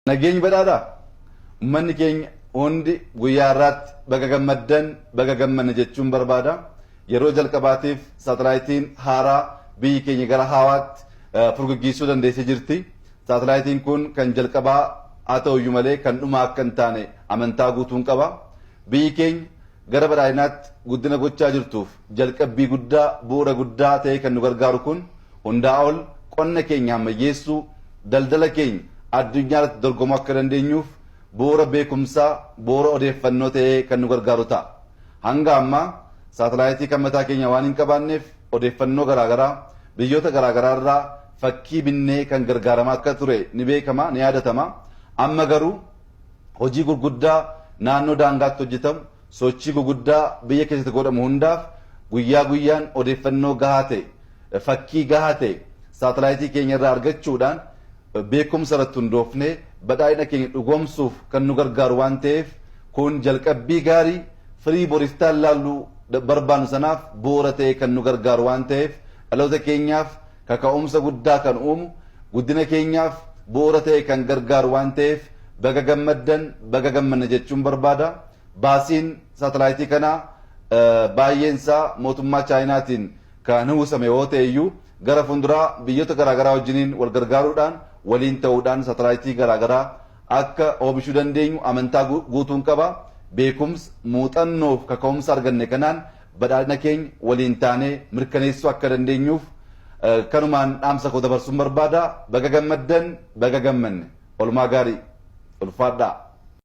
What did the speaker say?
Nageenyi badhaadhaa? Uummanni keenya hundi guyyaa har'aatti baga gammaddan, baga gammanne jechuun barbaada. Yeroo jalqabaatiif saatalaayitiin haaraa biyyi keenya gara hawaatti furguggiisuu dandeessee jirti. Saatalaayitiin kun kan jalqabaa haa ta'uyyuu malee kan dhumaa akka hin taane amantaa guutuun qaba. Biyyi keenya gara badhaadhinaatti guddina gochaa jirtuuf jalqabbii guddaa, bu'uura guddaa ta'ee kan nu gargaaru kun hundaa ol qonna keenya ammayyeessuu, daldala keenya addunyaa irratti dorgomuu akka dandeenyuuf bu'uura beekumsaa, bu'uura odeeffannoo ta'ee kan nu gargaaru ta'a. Hanga ammaa saatalaayitii kan mataa keenya waan hin qabaanneef odeeffannoo garaagaraa biyyoota garaagaraa irraa fakkii binnee kan gargaaramaa akka ture ni beekama, ni yaadatama. Amma garuu hojii gurguddaa naannoo daangaatti hojjetamu, sochii guguddaa biyya keessatti godhamu hundaaf guyyaa guyyaan odeeffannoo gahaa ta'e, fakkii gahaa ta'e saatalaayitii keenya irraa argachuudhaan beekumsa irratti hundoofnee badhaadhina keenya dhugoomsuuf kan nu gargaaru waan ta'eef, kun jalqabbii gaarii firii boriftaan laalluu barbaannu sanaaf bu'uura ta'e kan nu gargaaru waan ta'eef, dhaloota keenyaaf kaka'umsa guddaa kan uumu, guddina keenyaaf bu'uura ta'e kan gargaaru waan ta'eef, baga gammaddan, baga gammanne jechuun barbaada. Baasiin saatalaayitii kanaa baay'een isaa mootummaa Chaayinaatiin kan uwwisame yoo ta'e iyyuu, gara fuulduraa biyyoota garaagaraa wajjiniin wal gargaaruudhaan, waliin ta'uudhaan saatalaayitii garaagaraa akka oomishuu dandeenyu amantaa guutuun qaba. Beekumsa, muuxannoo fi kaka'umsa arganne kanaan badhaadhina keenya waliin taanee mirkaneessuu akka dandeenyuuf kanumaan dhaamsa koo dabarsuun barbaada. Baga gammaddan, baga gammanne. Olmaa gaarii. Ulfaadhaa.